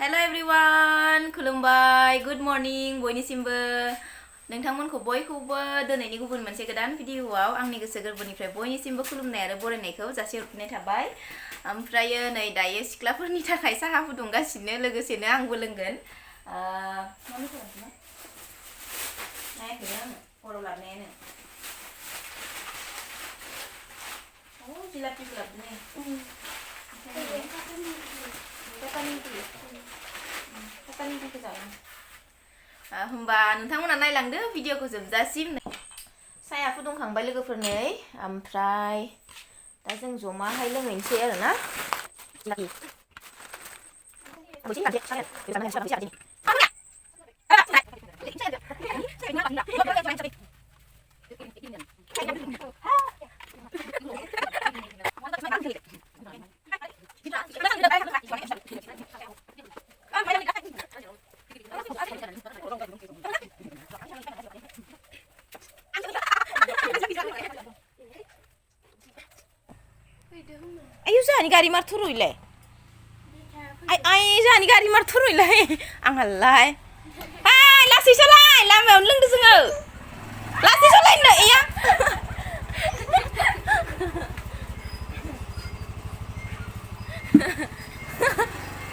Hello everyone, खुलुमबाय, good morning बयनिसिमबो नोंथांमोनखौ बयखौबो दिनैनि गुबुन मोनसे गोदान भिडिअआव आंनि गोसो गोरबोनिफ्राय बयनिसिमबो खुलुमनाय आरो बरायनायखौ जासिहरफिननाय थाबाय। ओमफ्रायो नै दायो सिख्लाफोरनि थाखाय साहा फुदुंगासिनो लोगोसेनो आंबो लोंगोन। मानो खालामनो? नायाखैनो आङो खर' लाबनायानो। जिलापिखौ लाबोदों होमबा नोंथांमोना नायलांदो भिडिअखौ जोबजासिम। साया फुदुंखांबाय लोगोफोरनै ओमफ्राय दा जों जमाहाय लोंहैनोसै आरो ना। Ayo jangan gari marturu ile. Ay jangan gari marturu ile. Angalai. Ay lasi salai, lama leng desengo. Lasi salai ndak iya.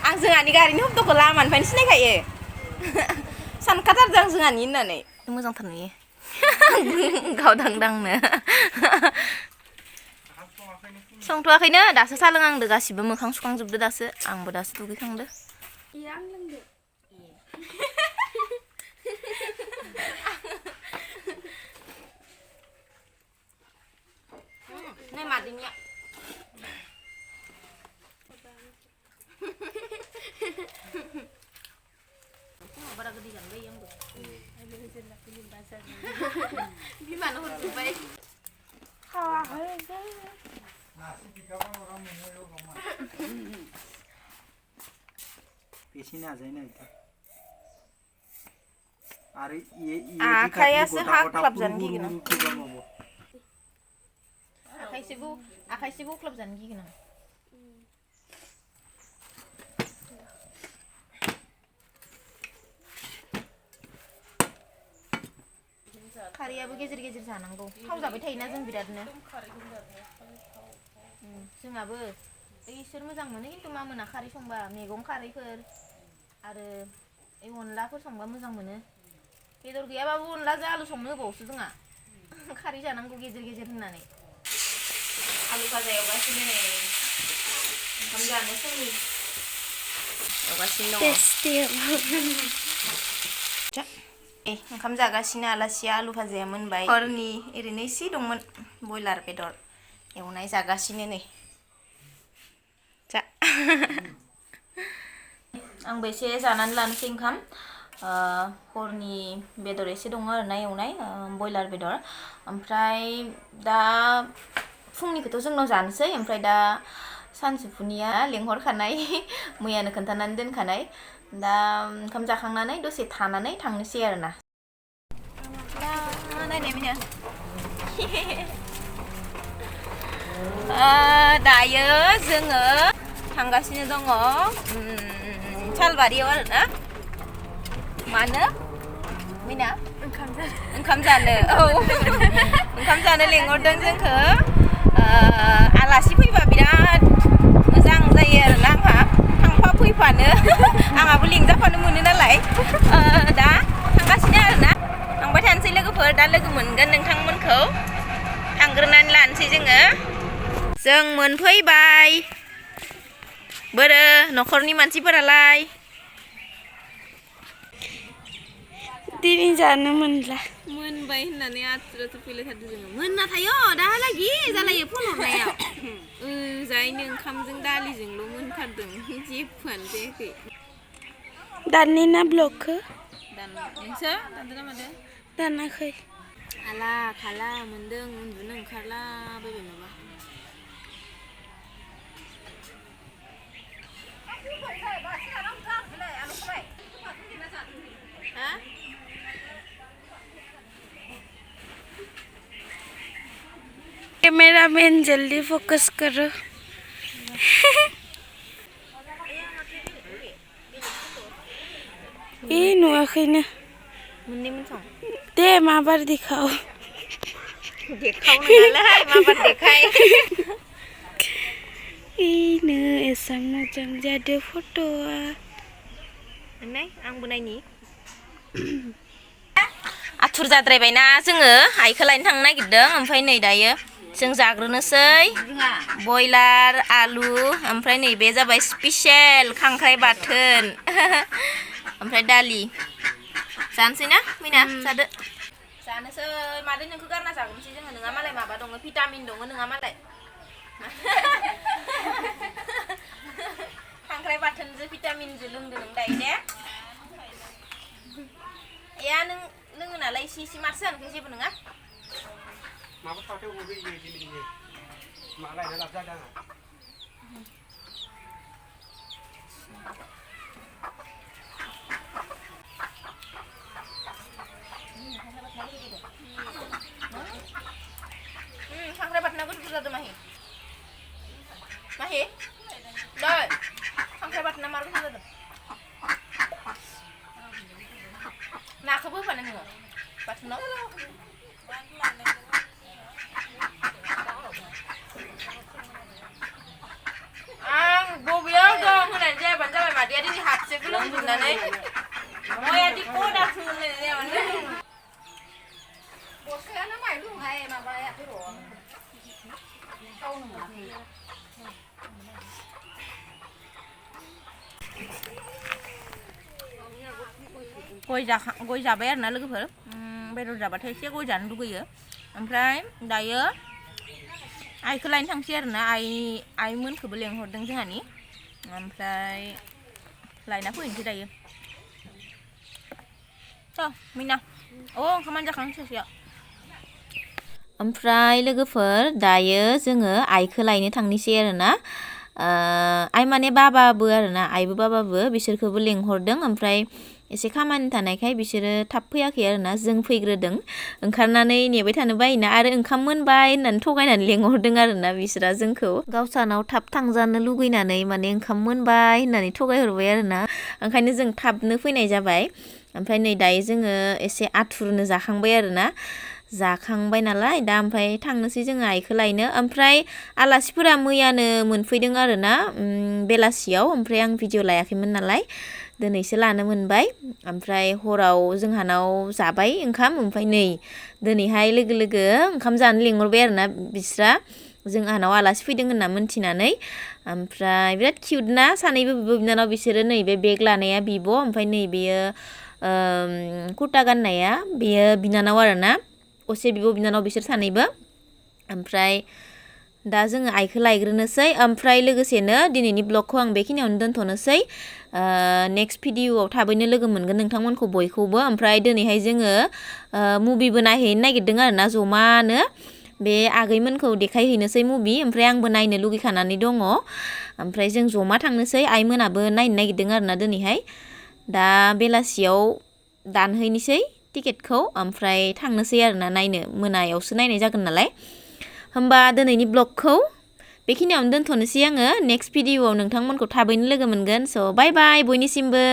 Ang जोंहानि गारिनि हप्तखौ लामानिफ्रायनो सिनायखायो। सानखाथारदों जोंहानि होननानै। मोजांथार नुयो। गावदांदांनो। संथ'वाखैनो दासो सा लोंहांदो गासिबो मोखां सुखांजोबदो दासो आंबो दासो दुगैखांदो। Iya आं लोंदो। Ini madinya. Bara gede kan bayi yang tuh. Gimana huruf baik? पेशीने आजाय ना इथं अरे आखायासो हाख्लाबजानो गिगोन आं आखायसो बौख्लाबजानो गिगोन आं खारैयाबो गेजेर गेजेर जानांगौ थाव जाबाय थायोना जों बिरादनो जोंहाबो इसोर मोजां मोनो खिन्थु मा मोना खारै संबा मैगं खारैफोर आरो ए अनलाफोर संबा मोजां मोनो बेदर गैयाबाबो अनलाजों आलु संनो होबावोसो जोंहा खारै जानांगौ गेजेर गेजेर होननानै आलु भाजा एवगासिनो नै ओंखाम जानो समनि एवगासिनो दङ ओंखाम जागासिनो आलासिया आलु भाजाया मोनबाय हरनि ओरैनो एसे दंमोन बयलार बेदर एवनाय जागासिनो नै जा आंबो एसे जानानै लानोसै ओंखाम हरनि बेदर एसे दङ आरोना एवनाय बयलार बेदर ओमफ्राय दा फुंनिखौथ' जोंनाव जानोसै ओमफ्राय दा सानजौफुनिया लेंहरखानाय मैयानो खोन्थानानै दोनखानाय दा ओंखाम जाखांनानै दसे थानानै थांनोसै आरोना नायनाय मिया दायो जोङो थांगासिनो दङ सालबारियाव आरोना मानो मिना ओंखाम जानो औ ओंखाम जानो लेंहरदों जोंखौ आलासि फैबा बिराद मोजां जायो आरोना आंहा थांफा फैफानो आंहाबो लिंजाफानो मोनो नालाय दा थांगासिनो आरोना थांबाय थानोसै लोगोफोर दा लोगो मोनगोन नोंथांमोनखौ थांग्रोनानै लानोसै जों मोनफैबाय बोरो न'खरनि मानसिफोरालाय दिनै जानो मोनला मोनबाय होननानै आथुर फैलाय थादों जोङो मोनना थायो दाहालागि जालायो फन हरनायाव जायनो ओंखामजों दालिजोंल' मोनथारदों जेबोआनो जायाखै दाननि ना ब्लगखौ नोंसो दानदों ना मादों दानाखै आला खाला मोनदों उन्दुनो ओंखारला बायबाय माबा कैमरामैन जल्दी फोकस करो नुवाखैनो मोननै मोनथाम दे माबार देखाव देखाव नङालै माबार देखाय इनो एसां मोजां जादो फट'आ नाय आंबो नायनि आथुर जाद्रायबायना जोङो आइखौ लायनो थांनो नागिरदों ओमफ्राय नै दायो जों जाग्रोनोसै बयलार आलु ओमफ्राय नैबे जाबाय स्पेशल खांख्राइ बाथोन ओमफ्राय दालि जानोसै ना मैना जादो जानोसै मादै नोंखौ गारना जागोनसै जोङो नोंहा मालाय माबा दङ भिटामिन दङ नोंहा मालाय खांख्राइ बाथोनजों भिटामिनजों लोंदो नों दायो दे या नों लोङो नालाय इसे इसे मारसो जानोखै जेबो नङा माबा थाथाय बबे गिदिर मा लायना लाबजादों आंहा खांख्राइ बाथोनाबो बुरजा जादों माहि माहि दै खांख्राइ बाथोना मार बुरजा जादों नाखौबो होफानो नोङो बाथोनाव आं बबेयाव दं होननानै जायाबानो जाबाय मादैया दिनै हाबसे गोलोमजोबनानै मया दि कदासो होननाय जायाबानो गस्लायानो माइरुंहाय माबायाखै र' गावनो मोनाखै गय जाबाय आरोना लोगोफोर बेदर जाबाथाय एसे गय जानो लुगैयो ओमफ्राय दायो आइखौ लायनो थांसै आरोना आइमोनखौबो लेंहरदों जोंहानि ओमफ्राय लायना फैनोसै दायो थ' मैना ओंखामानो जाखांसैसो ओमफ्राय लोगोफोर दायो जोङो आइखौ लायनो थांनोसै आरोना आइ माने बाबाबो आरोना आइबो बाबाबो बिसोरखौबो लेंहरदों ओमफ्राय एसे खामानि थानायखाय बिसोरो थाब फैयाखै आरोना जों फैग्रोदों ओंखारनानै नेबाय थानो बायोना आरो ओंखाम मोनबाय होननानै थगायनानै लेंहरदों आरोना बिसोरा जोंखौ गावसानाव थाब थांजानो लुगैनानै माने ओंखाम मोनबाय होननानै थगायहरबाय आरोना ओंखायनो जों थाबनो फैनाय जाबाय ओमफ्राय नै दायो जोङो एसे आथुरनो जाखांबाय आरोना जाखांबाय नालाय दा ओमफ्राय थांनोसै जोङो आइखौ लायनो ओमफ्राय आलासिफोरा मैयानो मोनफैदों आरोना बेलासियाव ओमफ्राय आं भिडिअ लायाखैमोन नालाय दिनैसो लानो मोनबाय ओमफ्राय हराव जोंहानाव जाबाय ओंखाम ओमफ्राय नै दिनैहाय लोगो लोगो ओंखाम जानो लिंहरबाय आरोना बिस्रा जोंहानाव आलासि फैदों होनना मोनथिनानै ओमफ्राय बिराद किउट ना सानैबो बिब' बिनानाव बिसोरो नैबे बेग लानाया बिब' ओमफ्राय नैबेयो कुर्ता गाननाया बेयो बिनानाव आरोना असे बिब' बिनानाव बिसोर सानैबो ओमफ्राय दा जोङो आइखौ लायग्रोनोसै ओमफ्राय लोगोसेनो दिनैनि ब्लगखौ आं बेखिनियावनो दोनथ'नोसै नेक्स्ट भिडिअआव थाबैनो लोगो मोनगोन नोंथांमोनखौ बयखौबो ओमफ्राय दिनैहाय जोङो मुभिबो नायहैनो नागिरदों आरोना जमानो बे आगैमोनखौ देखायहैनोसै मुभि ओमफ्राय आंबो नायनो लुगैखानानै दङ ओमफ्राय जों जमा थांनोसै आइमोनाबो नायनो नागिरदों आरोना दिनैहाय दा बेलासियाव दानहैनोसै टिकेटखौ ओमफ्राय थांनोसै आरोना नायनो मोनायावसो नायनाय जागोन नालाय होमबा दिनैनि ब्लगखौ बेखिनियावनो दोनथ'नोसै आङो नेक्स्ट भिडिअआव नोंथांमोनखौ थाबैनो लोगो मोनगोन स' बाय बाय बयनिसिमबो